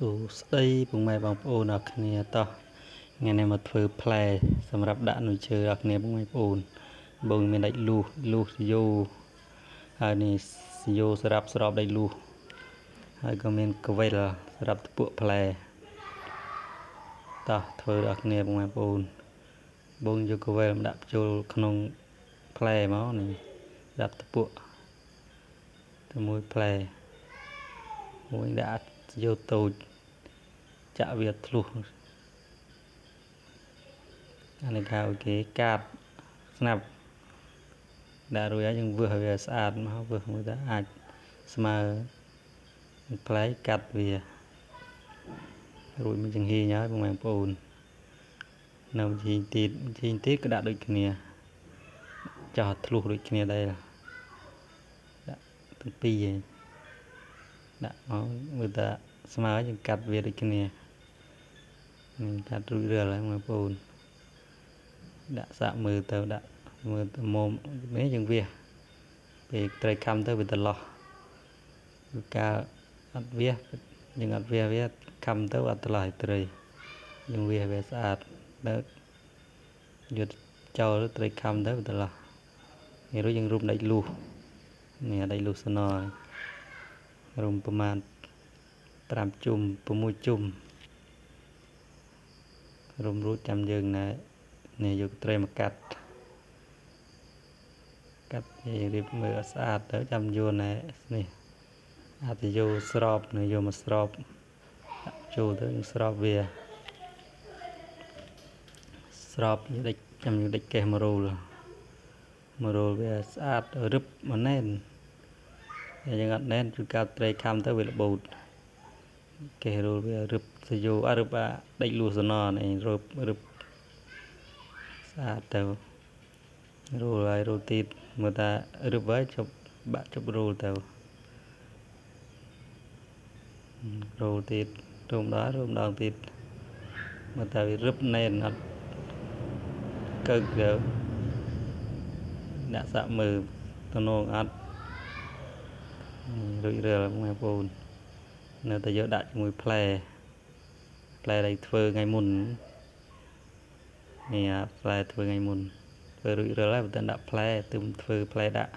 សួស្តីពុកម៉ែបងប្អូនអរគ្នាតោះថ្ងៃនេះមកធ្វើផ្លែសម្រាប់ដាក់នុយឈើអរគ្នាពុកម៉ែបងប្អូនបងមានដាច់លូសលូសយោហើយនេះយោសម្រាប់ស្របដាច់លូសហើយក៏មានកវិលសម្រាប់ពក់ផ្លែតោះធ្វើអរគ្នាពុកម៉ែបងប្អូនបងយកកវិលមកដាក់ចូលក្នុងផ្លែមកនេះសម្រាប់ពក់ជាមួយផ្លែមួយដាក់យកតូចចាក់វាធ្លុះអានេះគេគេកាតស្នាប់ដាក់រួចហើយយើងវឹសឲ្យវាស្អាតមកវឹសមួយទៅអាចស្មើផ្លែកាត់វារួចមួយចង្ហីងហើយបងប្អូននៅចង្ហីងទៀតចង្ហីងទៀតក៏ដាក់ដូចគ្នាចោះធ្លុះដូចគ្នាដែរដាក់ទាំងពីរឯងដាក់មកមើលតាស្មើយើងកាត់វាដូចគ្នានឹងកាត់រួចរាល់ហើយបងប្អូនដាក់សាក់មើលទៅដាក់មើលទៅមុំនេះយើងវាពេលត្រីខំទៅវាត្រឡោះគឺកាលអត់វាយើងអត់វាវាខំទៅអត់ត្រឡោះឲ្យត្រីយើងវាវាស្អាតទៅយកចោលត្រីខំទៅវាត្រឡោះនេះរួចយើងរុំដាច់លូសនេះដាច់លូសស្នររុំប្រមាណ5ជុំ6ជុំរុំរួចចាំយើងណែនេះយកត្រីមកកាត់កាត់រៀបមើលឲ្យស្អាតទៅចាំយួនណែនេះអាចយកស្របនឹងយកមកស្របដាក់ចូលទៅនឹងស្របវាស្របដិចចាំយើងដិចកេះមករោលមករោលវាស្អាតរឹបមកណែនយើងអត់ណែនជួនកាលត្រីខំទៅវារបូតគេរោលវារឹបសយោអរឹបដេកលួសណនេះរឹបរឹបស្អាតទៅរោលហើយរោលទៀតមើលតារឹបហើយជប់បាក់ជប់រោលទៅរោលទៀតរោមដល់រោមដងទៀតមើលតាវារឹបណែនអត់កើកទៅដាក់សាក់មើលតំណងអត់រួចរាល់បងប្អូននៅតែយកដាក់ជាមួយផ្លែផ្លែដែលធ្វើថ្ងៃមុននេះផ្លែធ្វើថ្ងៃមុនធ្វើរួចរាល់ហើយបើតែដាក់ផ្លែទើបធ្វើផ្លែដាក់